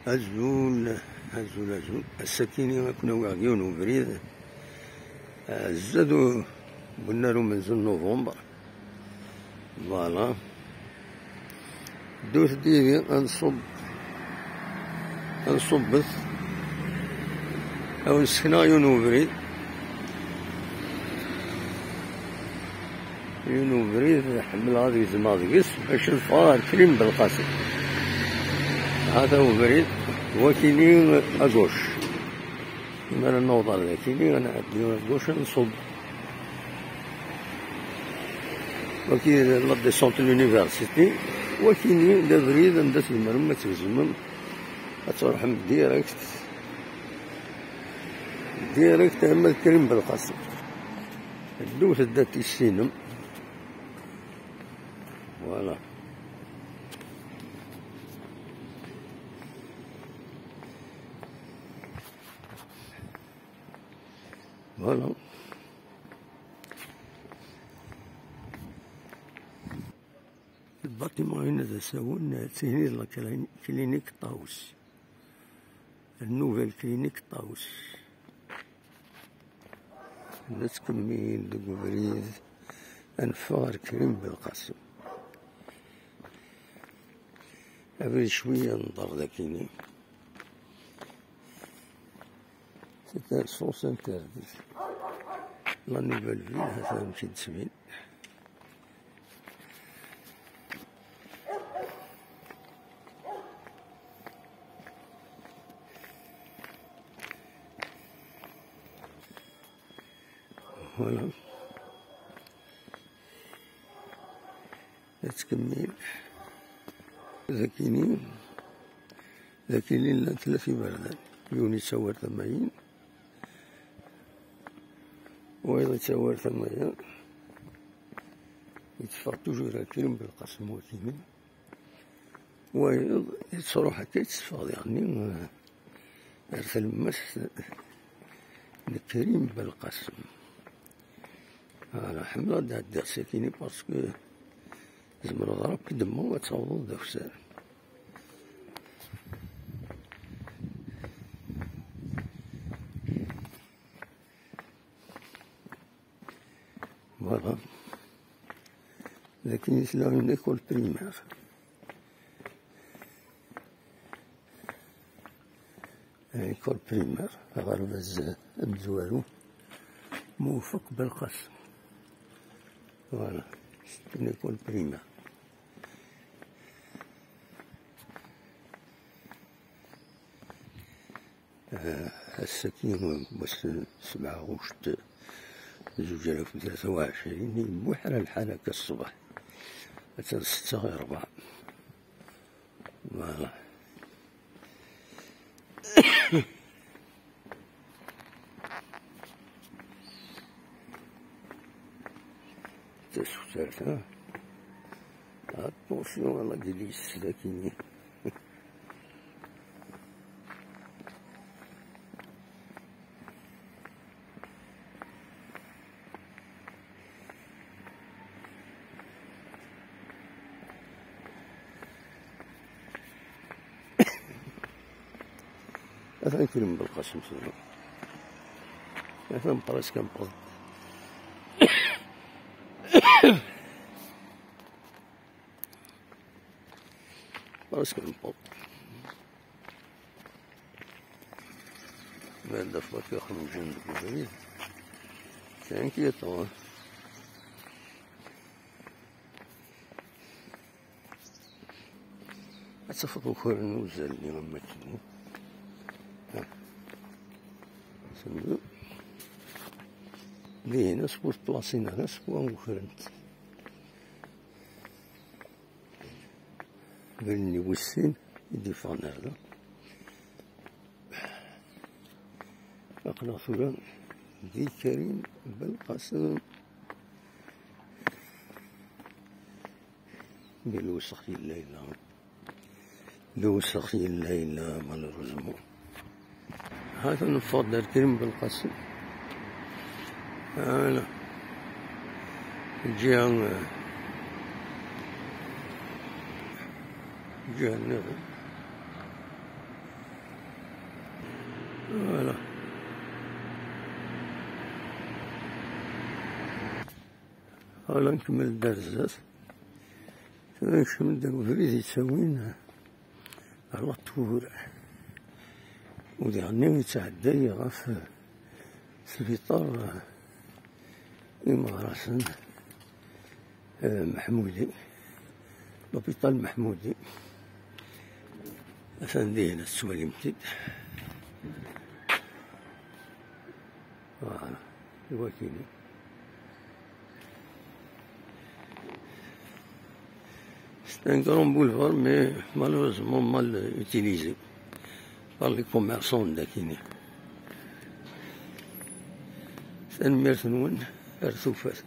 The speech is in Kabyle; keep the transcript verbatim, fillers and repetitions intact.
Azul, azul, azul. Ass-akini ad ken-awiɣ deg yiwen ubrid. Ah, zdat u-, wennar umenzu n novembre. Voilà. Ddut-d yid-i ad nṣubb, ad nṣubbet. Ad wen-sekneɣ yiwen ubrid. Yiwen ubrid ḥemmleɣ ad gezmeɣ deg-s bac ad ffɣeɣ ar Krim Belqasem. Hata ubrid, wakini à gauche. Mi ara naweḍ ar dakini, ad nɛeddi à gauche, ad nṣubb. Waki d la descente de l'université. Wakini d abrid anda tzemrem ad tgezmem, ad truḥem direct, direct arma d Krim Belqasem. Ddut-d ad tissinem. Voilà. Voilà. Lbatiman-a d asawen, d tihin d la clinique Ṭawes. La nouvelle clinique Ṭawes. Nettkemmil deg ubrid ad neffeɣ ar Krim Belqasem. Abrid cwiya n ḍer dakini. C'est un sens interdit. La nouvelle ville, hata amek i d-tettbin. Voilà. Nettkemmil. Dakini, dakini llan tlata iberdan. Yiwen yettawi ar tama-yin, wayeḍ yettawi ar tama-ya. Yetteffeɣ toujours ar Krim Belqasem wakini. Wayeḍ yettruḥ akka, yetteffeɣ diɣenni, eh, ar tlemmast n Krim Belqasem. Voilà, ḥemmleɣ ad ɛeddiɣ sakini parce que tzemreḍ rapidement ad tawḍeḍ d akessar. Voilà. Lakin yesla une école primaire. Une école primaire, aɣerbaz amezwaru, Mufeq Belqasem. Voilà, c'est une école primaire. Ah, ass-agi, wass n sebɛa ɣuct zuǧ alaf u tlata u ɛecrin, yewwi ḥala lḥal akka ṣṣbeḥ. Attan setta i ṛebɛa. Voilà. Tasutart, ha? Attention à la glisse, dakini. Atan Krim Belqasem tura. Atan presque newweḍ. Presque newweḍ. Banda flak ixruǧen deg ubrid. C'est inquiétant, hein. Ad tafeḍ ukren uzal-nni am wakken. Ha. Semdu. Dihin, asbu ur tplaṣin ara, asbu ukrent. Bren-nni wis sin i d-yeffɣen ar da. Aql-aɣ tura di Karim Belqasem. Di lewsex yella yella. Lewsex yella yella, malheureusement. Hata neffeɣ-d ar Krim Belqasem. Ala. Lǧiha, lǧiha nniḍen. Voilà. Voilà, nkemmel-d ar zdat. Tura nekcem-d deg ubrid yettawin ɣer La Tour. U diɣenni yettɛedday ɣef sbiṭar imeɣrasen, eh, Meḥmudi, l'hôpital Meḥmudi. Atan dihin ad tettwalim-t-id. Voilà, i wakini. C'est un grand boulevard, mais malheureusement mal utilisé par les commerçants d'aquini. Tanemmirt-nwen, ar tufat.